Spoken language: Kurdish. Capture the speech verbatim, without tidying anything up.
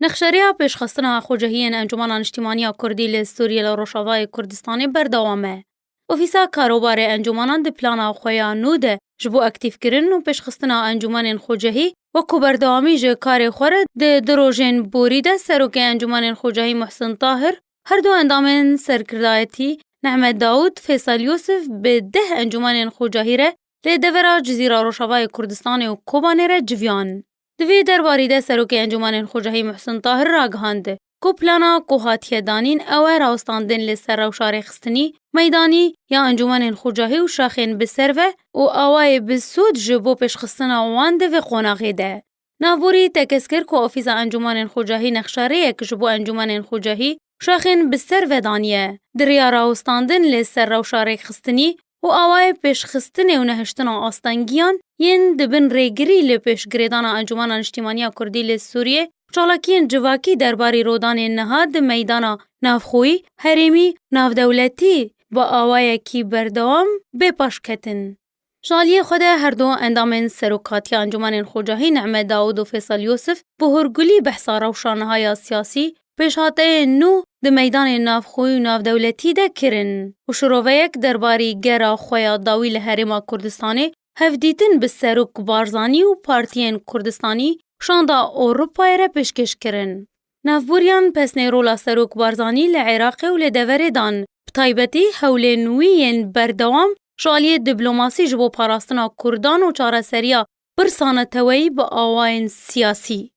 Nexşeriya pêşxistina xwecihiyên Encûmena Niştîmaniya Kurdî li Sûriyê li Rojavayê Kurdistanê berdewam e. Ofîsa Karobarê Encûmenan di plana xwe ya nû de ji bo aktîfkirin û pêşxistina encûmenên xwecihî wekû berdewamî ji karê xwe re di du rojên borî de Serokê Encûmenên Xwecihî Muhsin Tahir, her du endamên serkirdayetî Nehmet Dawûd, Fêsal Yûsif bi deh encûmenên xwecihî re li devera Cizîra Rojavayê Kurdistanê û Kobanê re civiyan. Di vê derbarî de Serokê Encûmenên Xwecihî Muhsin Tahir ragihand ku plana ku hatiye danîn ew e rawestandin li ser rewşa rêxistinî meydanî ya encûmenên xwecihî û şaxên bi ser ve û awayê bi sûd ji bo pêşxistina wan di vê qonaxê de. Navborî tekez kir ku Ofîsa Encûmenên Xwecihî nexşerêyek ji bo encûmenên xwecihî û şaxên bi ser ve daniye. Di riya rawestandin li ser rewşa rêkxistinî û awayê pêşxistinê û nehiştina astengiyan yên di bin rêgirî li pêşgirêdana Encûmena Niştîmaniya Kurdî li Sûriyê û çalakiyên civakî derbarî rodanên niha di meydana navxweyî, herêmî, navdewletî bi awayekî berdewam bê paşketin. Ji aliyê xwe de her du endamên Serokhatiya Encûmenên Xwecihî Nehmet Dawûd û Fêsal Yûsif bi hûrgulî behsa rewşa niha ya siyasî, pêşhateyên nû di meydanên navxweyî û navdewletî de kirin û şiroveyek derbarî gera xwe ya dawî li Herêma Kurdistanê, hevdîtin bi Serok Barzanî û partiyên Kurdistanî û Şanda Ewropayê re pêşkêş kirin. Navbûriyan pesnê rola Serok Barzanî li Iraqê û li deverê dan, bi taybetî hewlên wî yên berdewam ji aliyê diplomasî ji bo parastina Kurdan û çareseriya pirsa neteweyî bi awayên siyasî.